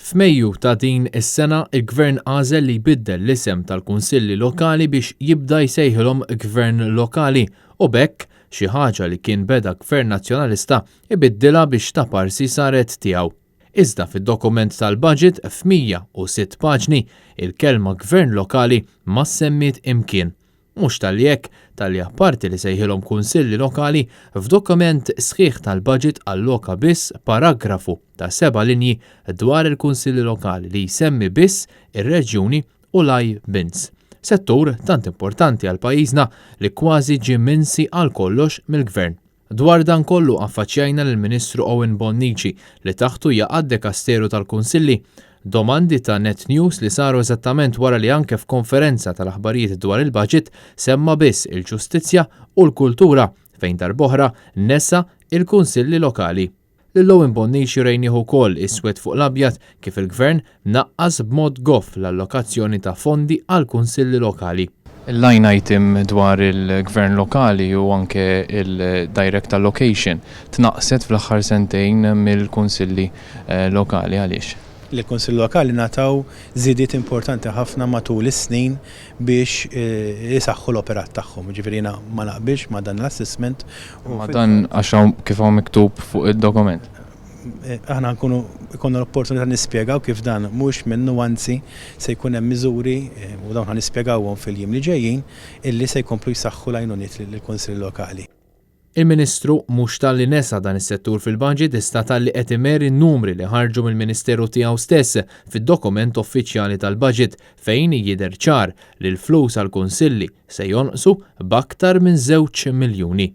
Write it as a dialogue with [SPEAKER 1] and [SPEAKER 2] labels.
[SPEAKER 1] F'Mejju ta' din is-sena, il-Gvern għażel li jbiddel l-isem tal-Kunsilli Lokali biex jibda jsejħilhom Gvern Lokali u b'hekk, xi ħaġa li kien beda Gvern Nazzjonalista, ibiddilha biex taparsi saret tiegħu. Iżda fid-dokument tal-budget f'106 paġni, il-kelma Gvern Lokali ma ssemmiet imkien. Mhux talli hekk, talli apparti li sejħilhom kunsilli lokali, f'dokument sħiħ tal-budget alloka biss paragrafu ta' seba' linji dwar il-kunsilli lokali li jsemmi biss ir-reġjuni u l-iBins. Settur tant importanti għal pajjiżna li kważi ġie minsi għal kollox mill-Gvern. Dwar dan kollu affaċċjajna lill-Ministru Owen Bonnici li taħtu jaqa' d-dekasteru tal-Kunsilli. Domandi ta' Net News li saru eżattament wara li anke f'konferenza tal-aħbarijiet dwar il-budget semma biss il-ġustizzja u l-kultura fejn darb'oħra nesa il-Kunsilli Lokali. Lil Owen Bonnici rejnih ukoll iswed fuq l-abjad kif il-Gvern naqqas b'mod goff l-allokazzjoni ta' fondi għall-Kunsilli Lokali. Il-line item dwar il-Gvern Lokali u anke il-direct allocation tnaqqset fl-aħħar sentejn mill-Kunsilli Lokali. Għaliex?
[SPEAKER 2] Lill-Kunsilli Lokali ngħataw żidiet importanti ħafna matul is-snin biex isaħħu l-operat tagħhom. Jiġifieri jiena ma naqbilx ma' dan l-assessment
[SPEAKER 1] u Ma' dan għax hawn kif hawn miktub fuq id-dokument.
[SPEAKER 2] Aħna nkunu jkollna l-opportunità nispjegaw kif dan mhuwiex minnu anzi se jkun hemm miżuri u dawn ħa nispjegawhom fil-jiem li ġejjin illi se jkomplu jsaħħu l-għajnuniet lill-Kunsilli Lokali.
[SPEAKER 1] Il-Ministru mhux talli nesa dan is-settur fil-budget iżda talli qed imeri n-numri li ħarġu mill-Ministeru tiegħu stess fid-dokument uffiċjali tal-budget fejn jidher ċar li l-flus għall-Kunsilli se jonqsu b'aktar minn żewġ miljuni.